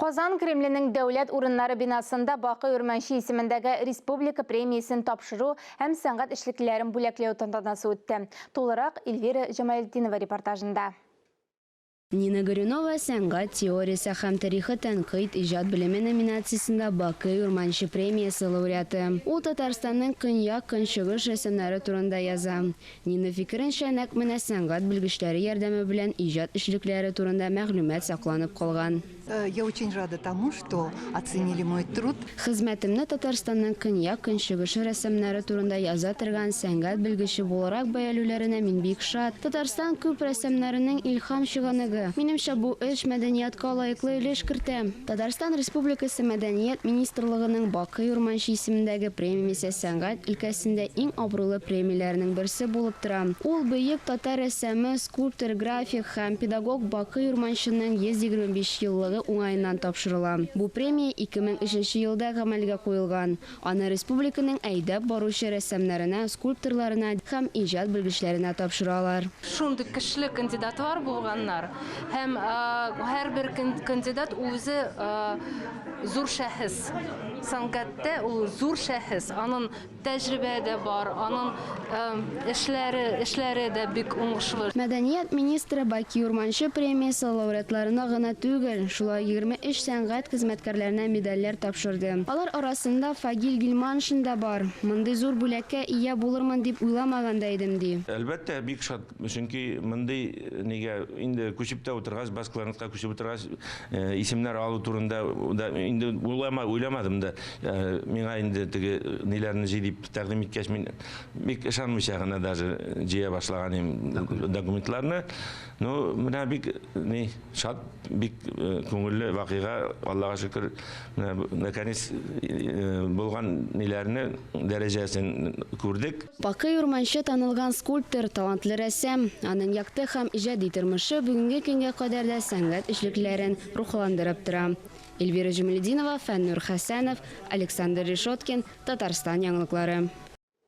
Казан Кремленең дәүләт урыннары бинасында Бакый Урманче исемендәге республика премиясен тапшыру һәм сәнгать эшлеклеләрен бүләкләү тантанасы үтте. Тулырак Эльвира Җамалетдинова репортажында. Нина Горюнова Сәнгать теориясе һәм тарихы тәнкыйть иҗат белеме номинациясендә Бакый Урманче премиясе лауреаты. Ул Татарстанның көньяк-көнчыгыш рәссамнары турында яза. Нина фикеренчә, нәкъ менә сәнгать белгечләре ярдәме белән иҗат эшлекләре турында мәгълүмат сакланып калган. Я очень рада тому, что оценили мой труд. Хезмәтемне Татарстанның көньяк-көнчыгышы рәссамнары турында яза торган сәнгать белгече буларак бәялүләренә мин бик шат. Татарстан күп рәссамнарының илһам чыганагы. Минемчә, бу эш мәдәниятка лаеклы өлеш кертә. Татарстан Республикасы Мәдәният министрлыгының Бакый Урманче исемендәге премиясе сәнгать өлкәсендә иң абруйлы премияләрнең берсе булып тора. Ул бөек татар рәссамы, скульптор, график һәм педагог Бакый Урманченың 125 еллыгы уңаеннан тапшырыла. Бу премия 2003 елда гамәлгә куелган. Аны республиканың әйдәп баручы рәссамнарына, скульпторларына һәм иҗат белгечләренә тапшыралар. Шундый көчле кандидатлар булганнар һәм һәрбер кандидат үзе зур шәхес. Сәнгатьтә ул зур шәхес. Аның Тәҗрибә дә бар, аның эшләре, эшләре дә бик уңышлы. Мәдәният министры Баки Урманче премиясе лауреатларына гына түгел, шулай ук 23 сәнгать хезмәткәрләренә медальләр тапшырды. Алар арасында Фагил Гилманшин да бар. Мондый зур бүләккә ия булырмын дип уйламаган да идем, ди. Әлбәттә, бик шат, чөнки мондый нигә инде күчеп тә утыргач, бас кларнетка күчеп утыргач, исемнәр алу турында да инде уйлама, уйламадым да. Миңа инде теге ниләрне җый дип тәкъдим иткәч, мин бик ышанмыйча гына даже җыя башлаган идем документларны. Ну, менә бик ни шат, бик күңелле вакыйга, Аллага шөкер, менә наконец булган ниләрне дәрәҗәсен күрдек. Бакый Урманче танылган скульптор, талантлы рәссам. Аның якты һәм иҗади тормышы бүгенге көнгә кадәр дә сәнгать эшлеклеләрен рухландырып тора. Эльвира Җамалетдинова, Фәннур Хәсәнов, Александр Решеткин, Татарстан яңалыклары.